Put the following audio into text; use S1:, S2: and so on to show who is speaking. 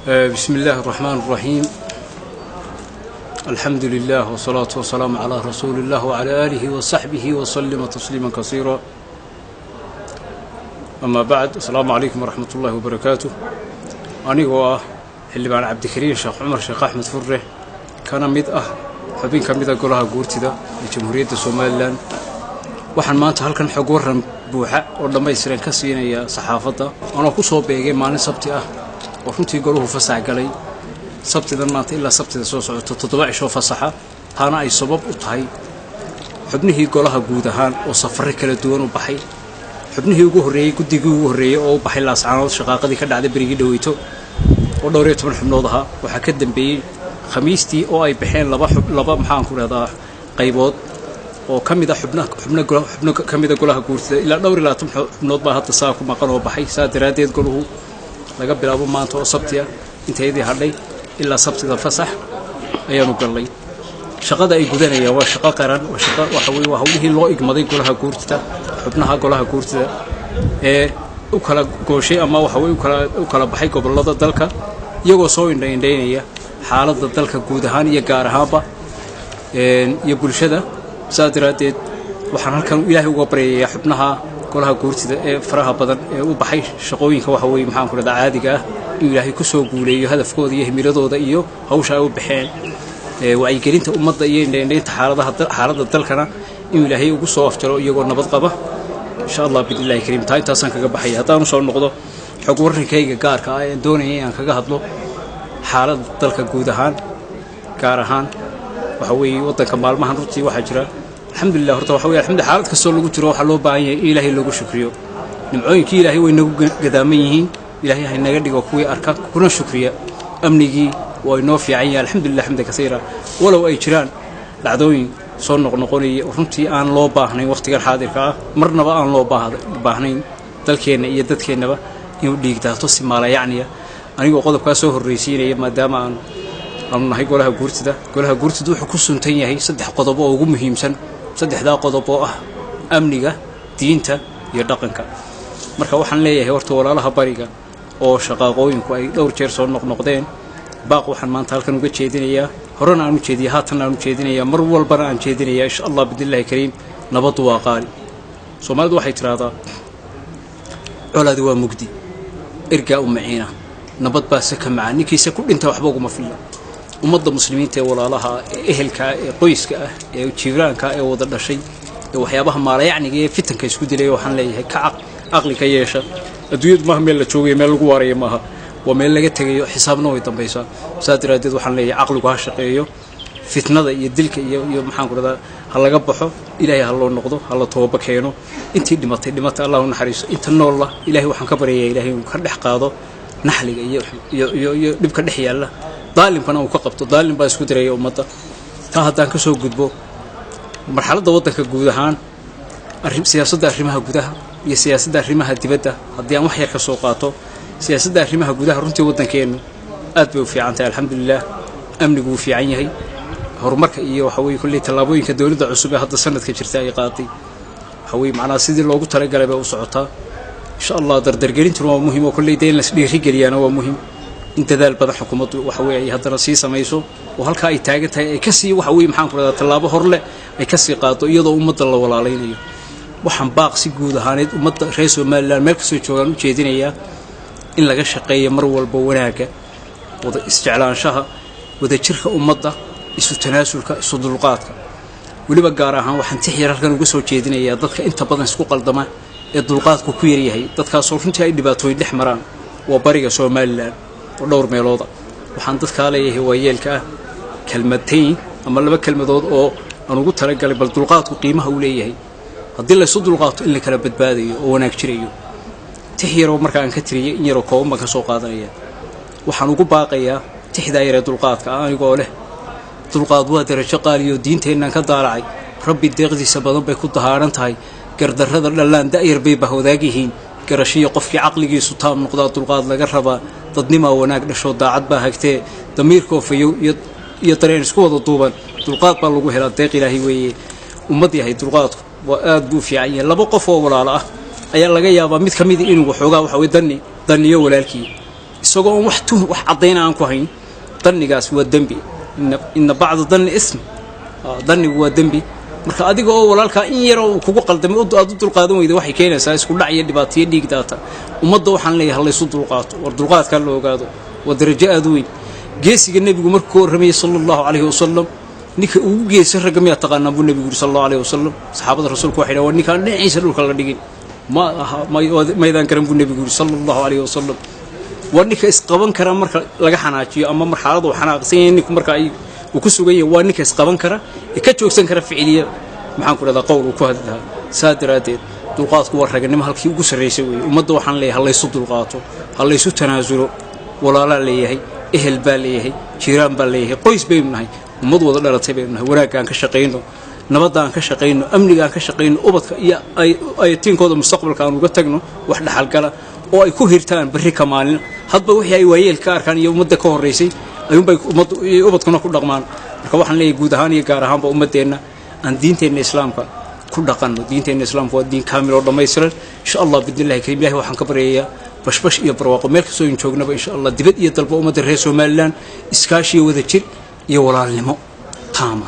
S1: بسم الله الرحمن الرحيم، الحمد لله والصلاة والسلام على رسول الله وعلى آله وصحبه وسلم تسليما كثيرا، أما بعد، السلام عليكم ورحمة الله وبركاته. Anigoo ah Xildhibaan Cabdikariin Sheekh Cumar Sheekh Axmed Furre, kana mid ah xubin ka mida Golaha Guurtida ee Jamhuuriyadda Somaliland, waxaan maanta halkan xog warran buuxa oo dhammaystiran ka siinayaa saxaafadda, anoo ku soo beegay maalin Sabti ah oo runtii goluhu fasax galay, Sabtidan maanta ilaa Sabtida soo socoto, 7 cishoo fasaxa. Taana ay sabab u tahay xubnihii golaha guud ahaan oo safarro kala duwan u baxay. Xubnihii ugu horreeyey, guddigii ugu horreeyey oo u baxay Laascaanood, shaqaaqadii ka dhacday berigii dhaweyto, oo dhowr iyo toban xubnood ahaa. Waxaa ka dambeeyey Khamiistii oo ay baxeen laba, maxaan ku dhahdaa, qaybood oo ka mid a xubno ka mida Golaha Guurtida. Ilaa dhowr iyo labaatan xubnood baa hadda saa ku maqan oo baxay. Saa daraaddeed goluhu laga bilaabo maanta oo Sabti ah, intaydii hadhay ilaa Sabtida fasax ayaanu gallay. Shaqada ay gudanayaan waa shaqo qaran, waa shaqo, waxa weye, waa hawlihii loo igmaday Golaha Guurtida. Xubnaha Golaha Guurtida ee u kala gooshay ama waxa weye u kala baxay gobollada dalka, iyagoo soo indha indhaynaya xaaladda dalka guud ahaan iyo gaar ahaanba iyo bulshada. Saas daraaddeed waxaan halkan Ilaahay uga baryayaa xubnaha Golaha Guurtida ee faraha badan ee u baxay shaqooyinka, waxa weye, maxaan ku dhahdaa, caadiga ah, inuu Ilaahay ku soo guuleeyo hadafkooda iyo himiladooda iyo hawsha ay u baxeen, wacyigelinta ummadda iyo indhaindhaynta xaaladaha xaaladda dalkana, inuu Ilaahay ugu soo afjaro iyagoo nabad qaba, insha Allah, biidnillahi kariim. Taa intaasaan kaga baxaya. Haddaan usoo noqdo xog warrankayga gaarka ah ee doonaya inaan kaga hadlo xaaladda dalka guud ahaan, gaar ahaan, waxa weeye, waddanka maalmahan runtii waxaa jira, alxamdulilah. Horta waxa weye, alxamdulillah, xaalad kastoo lagu jiro waxaa loo baahan yahay in Ilaahay loogu shukriyo. Nimcooyinkii Ilaahay way nagu gadaaman yihiin. Ilaahay ha inaga dhigo kuwii arka kuna shukriya. Amnigii waa inoo fiican yahay, alxamdulilah xamda kasiira, walow ay jiraan dhacdooyin soo noqnoqonaya oo runtii aan loo baahnayn wakhtigan xaadirka ah. Marnaba aan loo baahnayn dalkeenna iyo dadkeennaba inuu dhiig daato si maalayacniya. Anigoo qodobkaa soo horraysiinaya, maadaama aanu nahay Golaha Guurtida, Golaha Guurtida wuxuu ku suntan yahay saddex qodob oo ugu muhiimsan, saddexdaa qodob oo ah amniga, diinta iyo dhaqanka. Marka waxaan leeyahay horta walaalaha bariga oo shaqaaqooyinku ay dhowr jeer soo noqnoqdeen, baaq waxaan maanta halkan uga jeedinayaa, horena aan u jeediyay, haatan aan u jeedinayaa, mar walbana aan jeedinayaa, insha Allah biidnillahi kariim, nabaddu waa qaali. Soomaalidu waxay tidhaahdaa, "Colaadi waa mugdi, ergaa u maciina, nabad baa se ka macaan, ninkiise ku dhinta waxba uguma filla." Ummadda Muslimiinta ee walaalaha, ee ehelka ah, ee qoyska ah, ee jiiraanka, ee wada dhashay, ee waxyaabaha maalayacniga ee fitanka isku dilaya, waxaan leeyahay ka caqli ka yeesha. Adduunyadu maaha meel la joogayo, meel lagu waarayo maaha, waa meel laga tegayo, xisaabna way dambaysaa. Saas daraaddeed waxaan leeyahay caqligu ha shaqeeyo, fitnada iyo dilka iyo, maxaan ku dhahdaa, ha laga baxo, Ilaahay ha loo noqdo, ha la tooba keeno. Intii dhimatay dhimatay, Allah u naxariiso. Inta noolla Ilaahay waxaan ka baryayaa Ilaahay inuu ka dhex qaado naxliga iyo dhibka dhex yaalla, daalimkana uu ka qabto. Daalim baa isku diraya ummadda. Taa haddaan ka soo gudbo, marxaladda waddanka guud ahaan, arrin siyaasadda arrimaha gudaha iyo siyaasadda arrimaha dibadda, haddii aan wax yar ka soo qaato, siyaasadda arrimaha gudaha runtii waddankeennu aad bay u fiican tahay, alxamdulilah. Amnigu wuu fiican yahay. Horumarka iyo, waxa weye, kolley tallaabooyinka dowladda cusub ee hadda sanadka jirta ay qaaday, waxa weye, macnaha sidii loogu talagalay bay u socotaa, insha Allah. Dardargelintuna waa muhim oo kolley dee in las dhiirigeliyaana waa muhim, in dadaal badan xukuumaddu, waxa weye, ay haddana sii samayso oo halkaa ay taagan tahay ay kasii, waxa weye, maxaan ku rahdaa, tallaabo horleh ay kasii qaado, iyadoo ummadda la walaalaynayo. Waxaan baaq si guud ahaaneed ummadda reer Somaliland meel kastoo joogaan u jeedinayaa in laga shaqeeyo mar walba wanaagga, wada isjeclaanshaha, wadajirka ummadda, isu tanaasulka, isu dulqaadka. Weliba gaar ahaan waxaan tix yar halkan uga soo jeedinayaa dadka inta badan isku qaldama ee dulqaadku ku yaryahay, dadkaasoo runtii ay dhibaatooyin dhex maraan, waa bariga Somaliland oo dhowr meelooda. Waxaan dadkaa leeyahay, waa yeelka ah, kelmatayn ama laba kelmadood oo aan ugu talagalay bal dulqaadku qiimaha uu leeyahay, haddii laysu dulqaato in la kala badbaadayo oo wanaag jirayo. Tix yaroo markaa aan ka tiriyay, in yaroo kooban baan ka soo qaadanaya. Waxaan ugu baaqayaa tixdaa yaree dulqaadka ah anigoo leh: Dulqaad waa darajo qaaliyo diinteennaan ka daalacay, Rabbi deeqdiisa badan bay ku dahaaran tahay. Gardarrada dhallaan da'yar bay bahwadaag yihiin, garashiyo qofkii caqligiisu taam noqdaa dulqaad laga rabaa. Dadnimaa wanaag dhashoo daacad baa hagtee, damiirkoo fayow iyo dareen isku wada duuban dulqaad baa lagu helaa, deeq Ilaahay weeye. Ummad yahay, dulqaadku waa aad buu u fiican yahay. Laba qof oo walaalo ah ayaa laga yaabaa mid ka mida inuu waxoogaa, waxa weye, dani daniyo walaalkii, isagoo Isagoo oon wax tuhun, wax caddayna aan ku hayn, dannigaas waa dembi. Inna bacda danni ism, dannigu waa dembi. Marka adiga oo walaalkaa in yaroo uu kugu qaldamay aad u dulqaadan weyda, waxay keenaysaa isku dhac iyo dhibaatiyo dhiig daata. Ummadda waxaan leeyahay, laysu dulqaato. War dulqaadkaa la ogaado, waa darajo aad u weyn. Geesiga nebigu markuu ka warramayay, sala Allahu calayhi wasalam, ninka ugu geesa ragga miyaa taqaanaa, buu nebigu yidhi, sala Allahu alayhi wasalam. Saxaabada rasuulku waxay dhahan, waa ninkaan dhinaciisa dhulka la dhigin. Ma aha, maydaan garan, buu nebigu yidhi, sala Allahu calayhi wasalam. Waa ninka isqaban kara marka laga xanaajiyo ama marxalada uu xanaaqsan yahay ninku marka ay uu ku sugan yahay. Waa ninka isqaban kara ee ka joogsan kara ficiliya, maxaan ku dhahdaa, qowl uu ku hadli lahaa. Saa daraaddeed dulqaadku waa raganimo halkii ugu sarraysay weeye. Ummadda waxaan leeyahay, ha laysu dulqaato, ha laysu tanaasulo. Walaalaa leeyahay, ehel baa leeyahay, jiiraan baa leeyahay, qoys baynu nahay, ummad wada dhalatay baynu nahay. Wanaagga aan ka shaqayno, nabadda aan ka shaqayno, amniga aan ka shaqayno. Ubadka iyo ayatiinkooda mustaqbalka aan uga tagno wax dhaxalgala oo ay ku hirtaan berri ka maalin. Hadba wixii ay waayeel ka arkaan iyo ummadda ka horraysay ayuunbay ubadkuna ku dhaqmaan. Marka waxaan leeyahay, guud ahaan iyo gaar ahaanba ummaddeenna, aan diinteenna islaamka ku dhaqanno. Diinteenna islaamka waa diin kaamil oo dhammaystiran. Insha Allah, biidnillahi kariim, Ilahi waxaan ka baryayaa bashbash iyo barwaaqo meel kastoo in joognaba, insha Allah, dibad iyo dalba. Ummadda reer Somaliland iskaashiyo wada jir iyo walaalnimo taama.